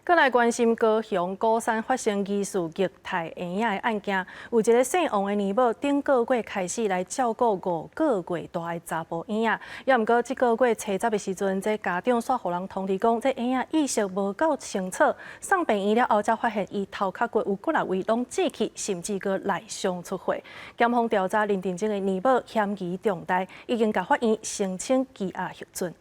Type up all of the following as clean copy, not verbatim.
閣來關心高雄鼓山發生疑似虐待嬰仔的案件，有一个姓王的娘母，頂個月開始來照顧5個月大的查埔嬰仔，也毋過這個月初十的時陣，這家長煞予人通知講，這嬰仔意識無夠清楚，送病院了後才發現伊頭殼骨有幾若位攏折去，甚至閣內傷出血。檢方調查認定這个娘母嫌疑重大，已經共法院申請羈押核准。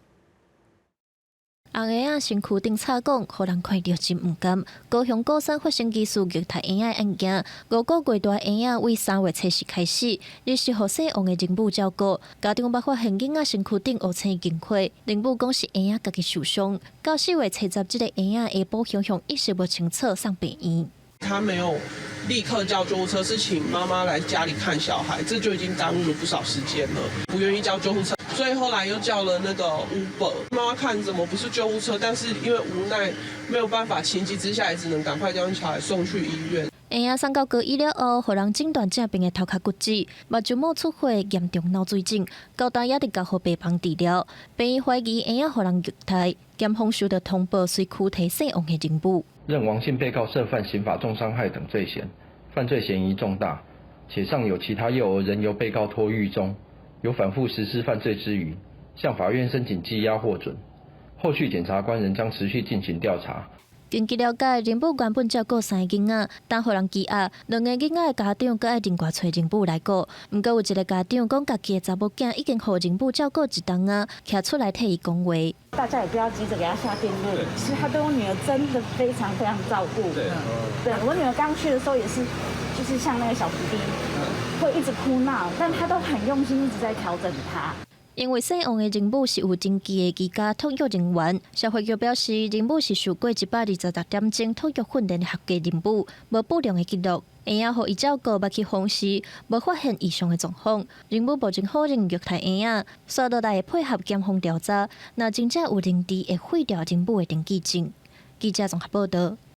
紅嬰仔身軀頂插管，予人看著真毋甘。高雄鼓山發生疑似虐待嬰仔案件，5個月大嬰仔為3月初四開始，日時予姓王的認母照顧。家長捌發現囡仔身軀頂烏青凝血，認母講是嬰仔家己受傷。到4月初十，這个嬰仔下晡雄雄意識無清楚，送病院。他沒有立刻叫救護車，是請媽媽來家裡看小孩，這就已經耽誤了不少時間了。不願意叫救護車，所以後來又叫了那個 Uber。媽媽看怎麼不是救護車，但是因為無奈沒有辦法，情急之下也只能趕快將小孩送去醫院。嬰仔送到高醫了後，予人診斷正爿的頭殼骨折，目睭毛出血，嚴重腦水腫，高大也佇加護病房治療。病院懷疑嬰仔予人虐待，檢方收到通報，隨驅提姓王的認母。認王姓被告涉犯刑法重傷害等罪嫌，犯罪嫌疑重大，且尚有其他幼兒仍由被告托育中，有反覆實施犯罪之虞，向法院申請羈押獲准。後續檢察官仍將持續進行調查。根據了解，認母原本照顧三个囡仔，但予人羈押，兩个囡仔的家長閣愛另外揣認母來顧。毋過有一个家長講，家己的查某囝已經予認母照顧一冬仔，徛出來替伊講話。大家也不要急著給他下定論，其實他對我女兒真的非常非常照顧。對，我女兒剛去的時候也是，就是像那個小伏低，會一直哭鬧，但他都很用心，一直在調整她。因為姓王的認母是有登記的居家托育人員，社會局表示，認母是受過126點鐘托育訓練的合格認母，無不良的記錄。嬰仔予伊照顧，捌去訪視，無發現異常的狀況。認母目前否認虐待嬰仔，紲落來會配合檢方調查，若真正有認知，會廢掉認母的登記證。記者綜合報道。